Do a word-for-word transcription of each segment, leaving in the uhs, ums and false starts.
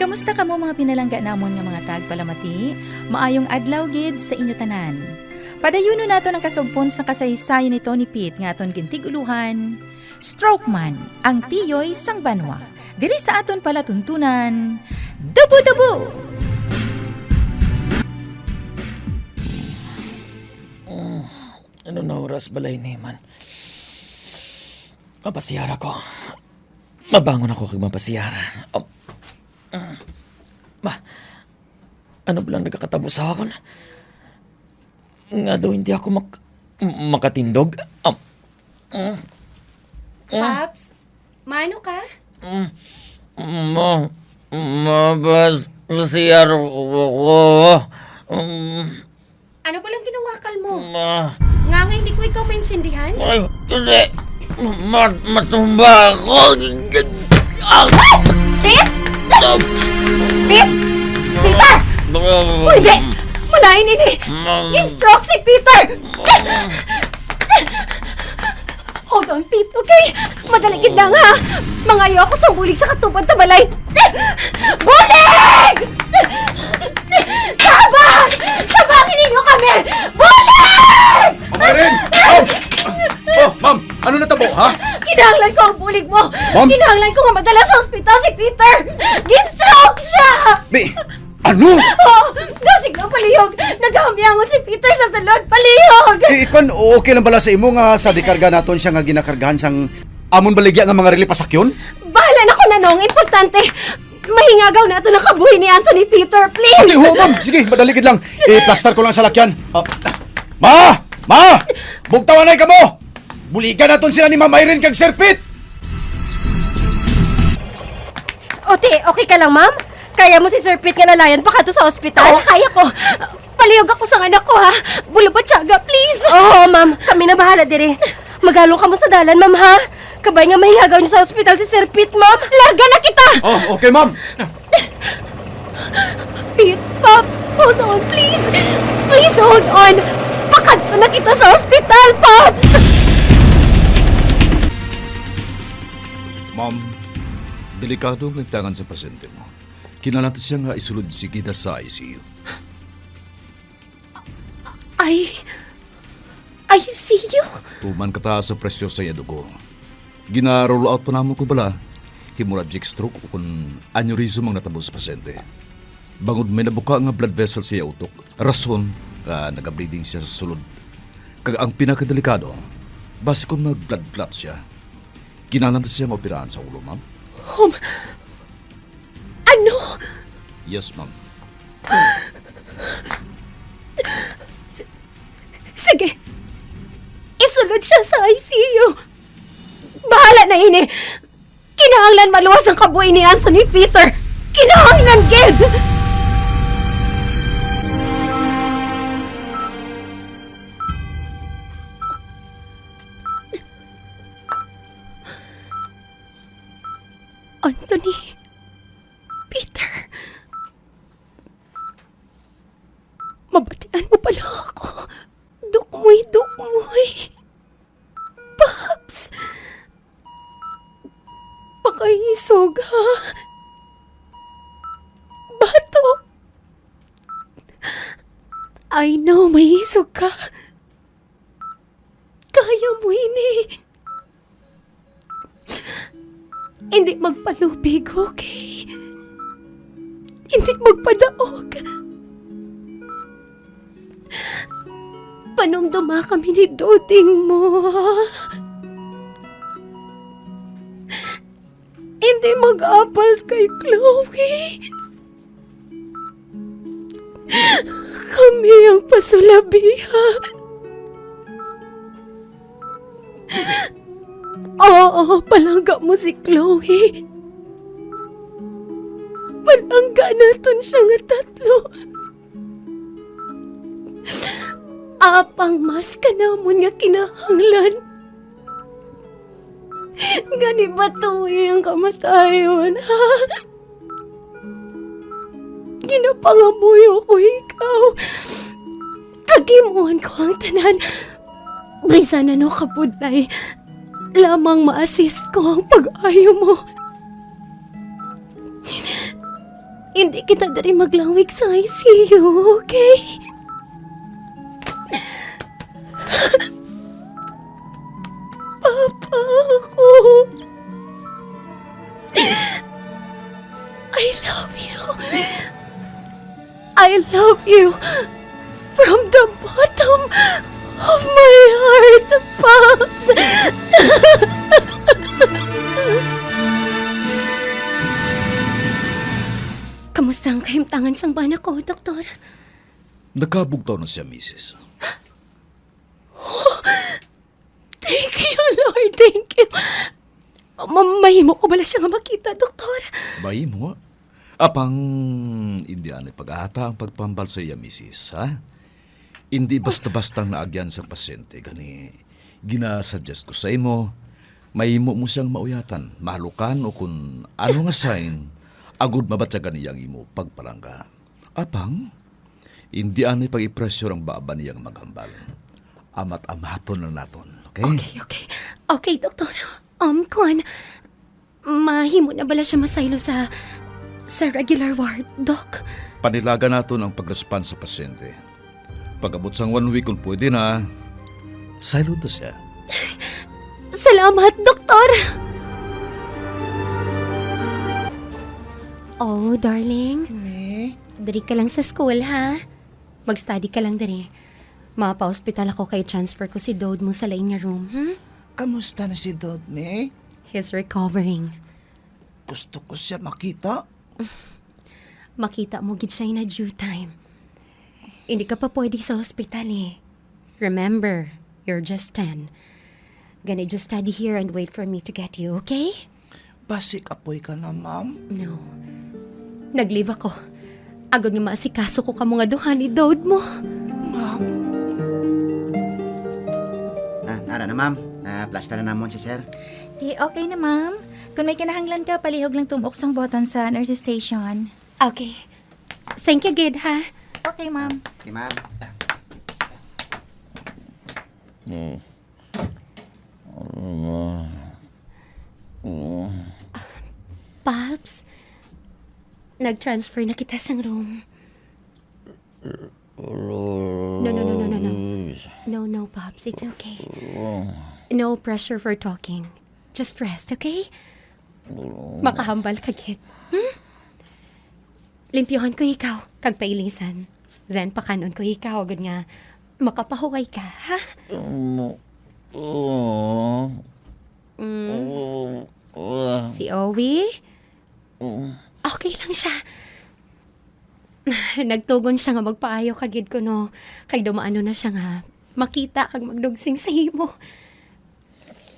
Kamusta kamo, mga pinalangga namon nga mga tagpalamati? Maayong adlaw gid sa inyo tanan. Padayunon naton ang kasugpon sa kasaysayan ni Tony Pete nga aton gintig-ulohan, Stroke Man, ang tiyoy sang banwa. Diri sa aton palatuntunan, Dubo-dubo! Ano na oras balay ni man? Mapasiyar ako. Mabangon ako kag mapasiyar. Oh. Mm. Ba, ano ba lang nagkakatabo sa akon? Nga daw hindi ako mak-, makatindog? Um, mm, mm, Paps, maano ka? Mm, ma, mabas, masiyar ko. Um, Ano ba lang ginawakal mo? Ma. Nga nga hindi ko ikaw maintindihan? Ay, hindi. Ma-, matumba ako. Ah! Pete! Pete! Peter! Uy, di! Malain ini! Ma. Gin-stroke si Peter! Hold on, Pete, okay? Madali gid lang, ha? Mangayo ako sang bulig sa katubad ta balay. Bulig! Tabang! Tabangi ninyo kami! Bulig! Ma'am Irene! Ma'am! Oh, ma'am, ano natabo, ha? Kinahanglan ko ang bulig mo! Ma'am? Kinahanglan ko nga madala sa ospital si Peter! Gin-stroke siya! Bi-, Ano? Oh, dasig na, palihog! Nagahambyangon si Peter sa sulod! Palihog! Eh, ikon, okay lang bala sa imo nga sa dikarga naton siya nga ginakargahan sang amon baligya nga mga relief pasakyon? Bahala na ko na, Nong. Importante, mahingagaw naton ang kabuhi ni Anthony Peter, please! Okay, ho, ma'am. Sige, madali gid lang. I-plaster ko lang sa lakyan. Ah. Ma! Ma! Bugtawanay kamo! Buligan naton sila ni Ma'am Irene kag Sir Pete! Ote, okay ka lang, ma'am? Kaya mo si Sir Pete nga nalayan pa kadto sa ospital? Oo, kaya ko. Palihog ako sa anak ko, ha? Bulabatyaga, please. Oo, ma'am. Kami na bahala diri. Maghalong kamo sa dalan, ma'am, ha? Kabay nga mahingagaw niyo sa ospital si Sir Pete, ma'am. Larga na kita! Oh, okay, ma'am. Pete, Pops, hold on, please. Please hold on. Pakadto na kita sa ospital, Pops! Ma'am, delikado ang kahimtangan sa pasyente mo. Kinahanglan ta siya nga isulod sigida sa I C U. Ay, I C U? Tuman kataas sa presyo sa iya dugo. Gina-rule out pa namon kung bala hemorrhagic stroke o kon aneurysm ang natabo sa pasyente. Bangod may nabuka nga blood vessel sa iya utok, rason nga nagableeding siya sa sulod. Kag ang pinakadelikado, basi kon mag-blood clot siya. Kinahanglan ta siya nga operahan sa ulo, ma'am. Um, ano? Yes, ma'am. S-, sige. Isulod siya sa I C U. Bahala na ini. Kinahanglan maluwas ang kabuhi ni Anthony Peter. Kinahanglan gid! Anthony, Peter, mabatian mo bala ako? Dukmoy, dukmoy. Paps, pakaisog, ha? Bato. I know may isog ka. Kaya mo ini. Hindi magpalubig, okay? Hindi magpadaog. Panumduma kami ni Doding mo. Hindi mag-apas kay Chloe. Kami ang pasulabihan. Oo, palangga mo si Chloe. Palangga naton siya nga tatlo. Apang mas ka namon nga kinahanglan. Gani batoy ang kamatayon, ha? Ginapangamuyo ko ikaw. Kag himuon ko ang tanan. Bisan ano ka budlay, lamang ma-assist ko ang pag-ayo mo. Hindi kita diri maglawig sa I C U, okay? Papa ako. I love you. I love you from the bottom of my heart, Pops. Kamusta ang kahimtangan sang bana ko, Doktor? Nakabugtaw na siya, misis. Thank you, Lord. Thank you. Ma-, mahimo ko bala siya nga makita, Doktor? Mahimo. Apang, indi anay pag-ahata ang pagpahambal sa iya, misis, ha? Indi basta-bastang naagyan sang pasyente, gani ginasuggest ko sa imo, mahimo mo siyang mauyatan, mahalukan, o kun ano nga sign, agud mabatyagan niya ang imo pagpalangga. Apang, indi anay pag-i-pressure ang baba niya nga maghambal. Amat-amaton lang naton, okay? Okay, okay. Okay, Doktor. Um, kuwan, mahimo na bala siya masaylo sa, sa regular ward, Doc? Panilagan naton ang pag-response sa pasyente. Pag-abot sang one week, kung pwede na, saylo to siya. Salamat, Doktor! Oh, darling. Me? Diri ka lang sa school, ha? Mag-study ka lang diri. Mapa-hospital ako kay transfer ko si Dode mo sa lain nga room, hmm? Kamusta na si Dode, me? He's recovering. Gusto ko siya makita. Makita mo gid siya in a due time. Hindi ka pa pwede sa hospital, eh. Remember, you're just ten. Gani, just study here and wait for me to get you, okay? Basi kapoy ka na, ma'am? No. Nag-leave ako. Agod nga maasikaso ko kamo nga duha ni Dode mo. Ma'am. Ah, ara na, ma'am. Na-plaster na namon si sir. Di, okay na, ma'am. Kung may kinahanglan ka, palihog lang tumok sang button sa nurse station. Okay. Thank you gid, ha? Okay, ma'am. Okay, ma'am. Mm. Pops, nag-transfer na kita sang room. No, no, no, no, no, no. No, no, Pops, it's okay. No pressure for talking. Just rest, okay? Makahambal ka gid. Hmm? Limpyuhan ko ikaw, kag pailisan. Then, pakan-on ko ikaw, agud nga makapahuway ka, ha? Mm. Mm. Mm. Si Owie? Mm. Okay lang siya. Nagtugon siya nga magpaayo ka gid kuno, kay dumaano na siya nga makita kag magdugsing sa imo.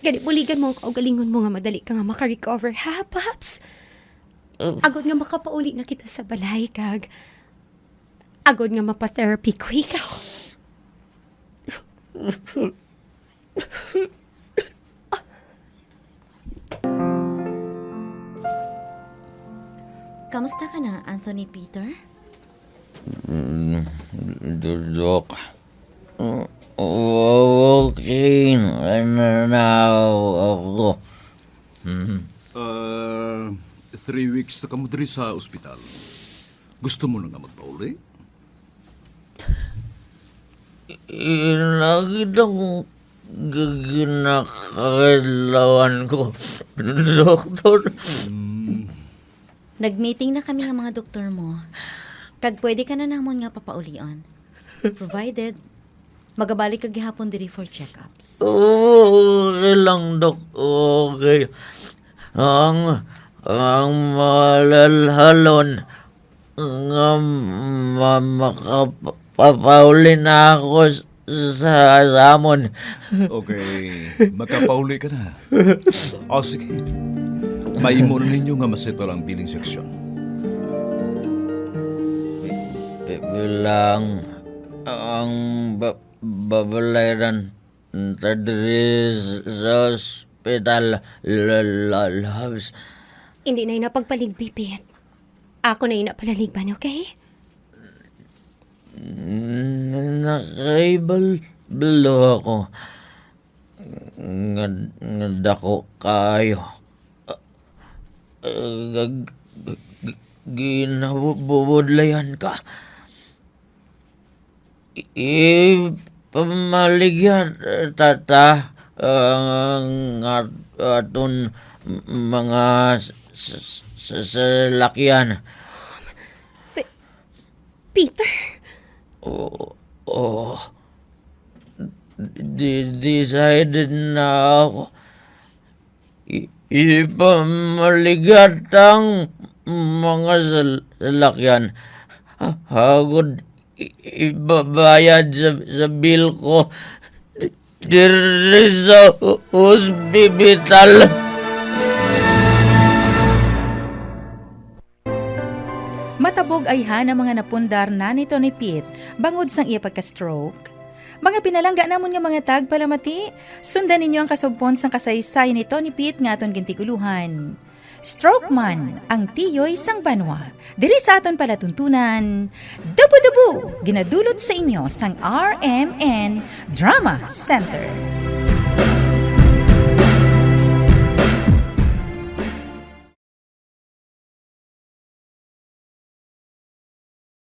Gani, buligan mo ang kaugalingon mo nga madali ka nga maka-recover, ha, Pops? Mm. Agod nga makapauli na kita sa balay, kag agod nga mapa-therapy ko ikaw. Kamusta ka na, Anthony Peter? Mm, Doc. Mm, okay na, na ako. Mm. Ah, three weeks na kamo diri sa ospital. Gusto mo na nga magpauli? Ina gid ang g-, ginakailawan ko, Doktor. Mm. Nag-meeting na kami nga mga doktor mo. Kag pwede ka na namon nga papaulion. Provided, magabalik ka gihapon diri for checkups. Okay lang, Dok. Okay. Ang, ang mahalhalon nga ma-, makapapauli na ako s-, sa, sa amon. Okay, makapauli ka na. O, sige. Mahimo na ninyo nga ma-settle ang billing section. Bilang ang ba-, babayaran ta diri sa ospital, la-, la-, labs. Hindi na ina pagpaligbi, Pete. Ako na ina palaligban, okay? N-, nakaibal-, balo ako nga, nga dako kaayo. G-, g-, g-, ginabubudlayan ka. Ipamaligya ta, ta ang at-, aton mga s-, s-, s-, salakyan. Pe-, Peter? Oh, oh. De-, decided na ako. I-, ipamaligya ta ang mga sal-, salakyan. Ha-, hagod i-, ibabayad sa, sa bill ko diri sa hospital. Matabog ayhan ang mga napundar na ni Tony Pete bangod sang iya pagka-stroke. Mga pinalangga namon nga mga tagpalamati, sundan ninyo ang kasugpon sang kasaysayan ni Tony Pete nga aton gintiguluhan. Stroke man ang tiyoy sang banwa. Diri sa aton palatuntunan, Dubu-Dubu, ginadulot sa inyo sang R M N Drama Center.